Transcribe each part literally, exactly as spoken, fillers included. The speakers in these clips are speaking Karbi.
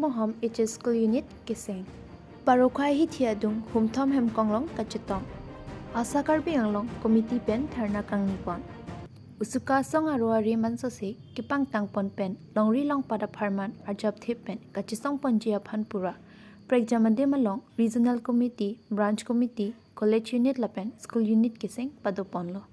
Bohom H S School Unit keseng. Parokho ahithi adung humthom hemkonglong kachetong. Asa Karbi Anglong Committee pen dharna kangni pon. Usuka asong aro ari mansose kepangtang pon pen longri longpat apharman arjapthip pen kachesong ponji aphan pura prekjam adim along Regional Committee, Branch Committee, College Unit lapen School Unit keseng pado ponlo.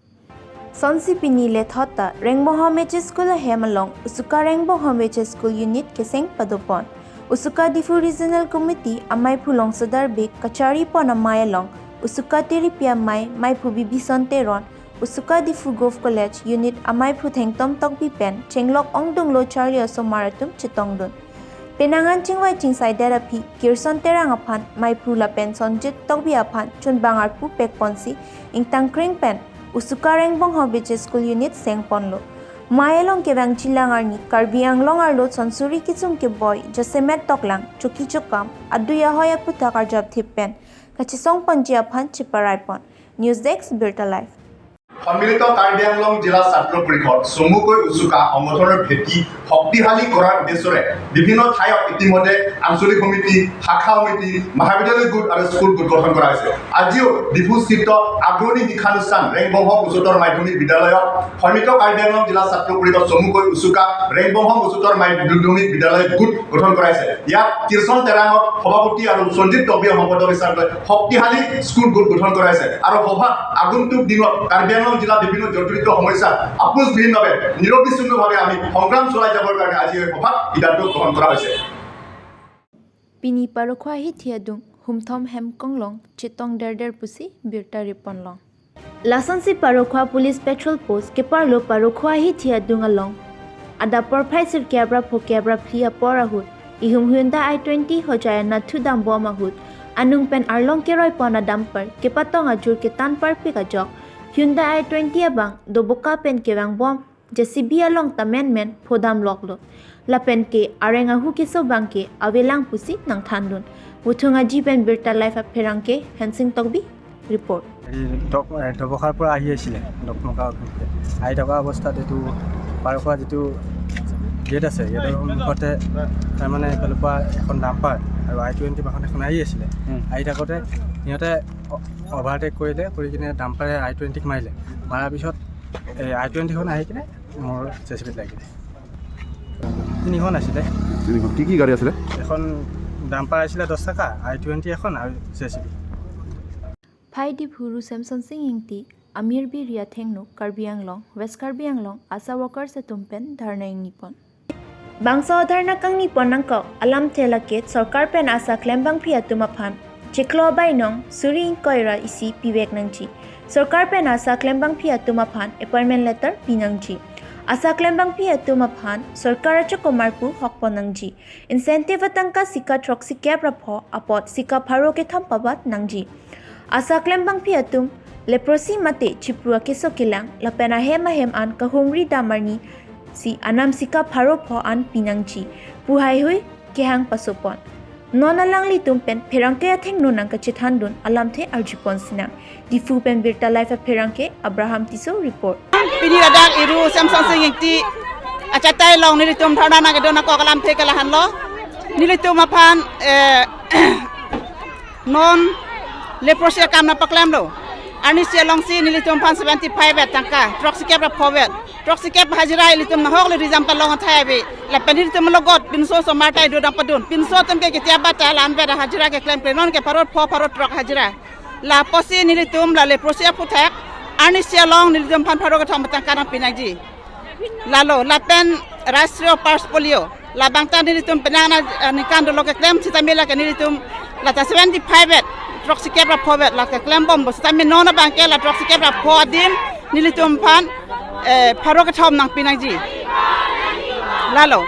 Sonsi pini lethot ta Rengbohom H S School ahem along Usuka Rengbohom H S School Unit keseng pado pon. Usuka Diphu Regional Committee ameiphu Longsadar Bey kachari pon amei along Usuka Tiripi amei, meiphu Bibison Teron, Usuka Diphu Govt College Unit ameiphu Thengtom Tokbi pen chenglok ongdunglo charli osomar atum chetongdun. Penang an chingvai chingsaidet aphi Kirson Terang aphan meiphu lapen Sonjit Tokbi aphan chunbang arpu pek ponsi ingtang kring pen Usuka Rengbohom H S School Unit seng ponlo. Mei along kevangjilang arni Karbi Anglong arlo sonsuri kisung keboi jasemet toklang, choki chokam, adui ahoi aputhak arjapthip pen kachesong ponji aphan cheparai pon. News Desk, Birta Live. সন্মিলিত কাৰ্বি আংলং জিলা ছাত্ৰ পৰিষদ চমুকৈ উচুকা সংগঠনৰ ভেটি শক্তিশালী কৰাৰ উদ্দেশ্যৰে বিভিন্ন ঠাইত ইতিমধ্যে আঞ্চলিক সমিতি, শাখা সমিতি, মহাবিদ্যালয় গোট আৰু স্কুল গোট গঠন কৰা হৈছে। আজিও ডিফুস্থিত আগ্ৰণী শিক্ষানুষ্ঠান ৰেংবংশ উচ্চতৰ মাধ্যমিক বিদ্যালয়ত সন্মিলিত কাৰ্বি আংলং জিলা ছাত্ৰ পৰিষদ চমুকৈ উচুকা ৰেংবংশ উচ্চতৰ মাধ্যমিক বিদ্যালয় গোট গঠন কৰা হৈছে। ইয়াত কৃষ্ণ তেৰাঙক সভাপতি আৰু সঞ্জীৱ তকবিয়ে সম্পাদক হিচাপে শক্তিশালী স্কুল গোট গঠন কৰা হৈছে আৰু সভাত আগন্তুক দিনত কাৰ্বি আংলং জিলাৰ বিভিন্ন জৰ্জৰিত সমস্যা আপোচবিহীনভাৱে নিৰবিচ্ছিন্নভাৱে আমি সংগ্ৰাম চলাই যাবৰ কাৰণে আজি এই সভাত সিদ্ধান্ত গ্ৰহণ কৰা হৈছে। Pini parokho ahithi adung humthom hemkonglong chetong derder pusi birta ri ponlong. Lasonsi parokho police patrol post keparlo parokho ahithi adung along adap porphai sirkep ra phokep ra phli apor ahut ihum Hyundai i twenty hojai anatthu dambom ahut anung pen arlong keroi pon adamper kepatong ajur ketan parpik ajok Hyundai i twenty abang doboka pen kevangbom J C B along ta menmen phodam loklo. Lapen ke areng ahu keso abangke avelang pusi nangthandun. Wuthung Aji pen Birta Live apherangke Hensing Tokbi report. এই ডক-, এ, ডবখাৰ পৰা আহি আছিলে ডকমকা অভিমুখে। আহি থকা অৱস্থাত এইটো পাৰ খোৱা যিটো গেট আছে, গেটৰ সন্মুখতে তাৰমানে এইফালৰ পৰা এখন ডাম্পাৰ আৰু আই টুৱেণ্টি বাহন এখন আহি আছিলে। হুম। আহি থাকোঁতে সিহঁতে অ-, অভাৰটেক কৰিলে, কৰি কিনে ডাম্পাৰে আই টুৱেণ্টিক মাৰিলে। মাৰাৰ পিছত এই আই টুৱেণ্টিখন আহি কিনে মোৰ জে চি বিত লাগিলে। তিনিখন আছিলে। তিনিখন। কি কি গাড়ী আছিলে? এখন ডাম্পাৰ আছিলে দহ চকা, আই টুৱেণ্টি এখন আৰু J C B. Phai Diphu ru Semson Sing Ingti, Amir Biri athengno Karbi Anglong, West Karbi Anglong, ASHA workers atum pen dharna ingni pon. Bangso dharna kangni pon nangkok alamthe lake sorkar pen ASHA klembangpi atum aphan chiklo bainong suri ingkoi ra isi pivek nangji. Sorkar pen ASHA klembangpi atum aphan appointment letter pinangji. ASHA klembangpi atum aphan sorkar achokomar pu hok pon nangji. Incentive atangka sika throksikep ra pho apot sika pharo kethom pabat nangji. ASHA klembangpi atum leprosy mate chipru akeso kelang lapen ahem ahem an kahumri dam arni si anam sika pharo pho an pinangji pu haihui kehang paso pon. Non alanglitum pen pherangke athengno nangkachethandun alamthe arjupon sinang. Diphu pen Birta Live apherangke Abraham Tisso report. Pini ladak iru Semson Sing Ingti achatai along nelitum dharna nangkedon nangkok alamthe ke lahenlo. Nelitum aphan, eh, non leprosy akam nangpaklemlo. Arnisi alongsi nelitum aphan seventy five vet tangka, throksikep ra pho vet. Throksikep hajira ilitum nahok le rijam ta long athai ave. Lapen nelitum logot pinso osomar ta ido nangpadun. Pinso atum ke ketia ba ta la-an vet hajira keklem kre, non ke pharo pho pharo throk hajira. Lapusi nelitum la leprosy aphuthak arnisi along nelitum aphan pharo kethom tangka nangpi nangji. Lalo, lapen Rashtriya Pulse Polio, labang ta nelitum penang na, eh, ningkan dolo keklem sitame lake nelitum la ta seventy five vet, throksikep ra pho vet la keklembompo sitame non abangke la throksikep ra pho adim nelitum aphan, eh, pharo kethom nangpi nangji. Lalo.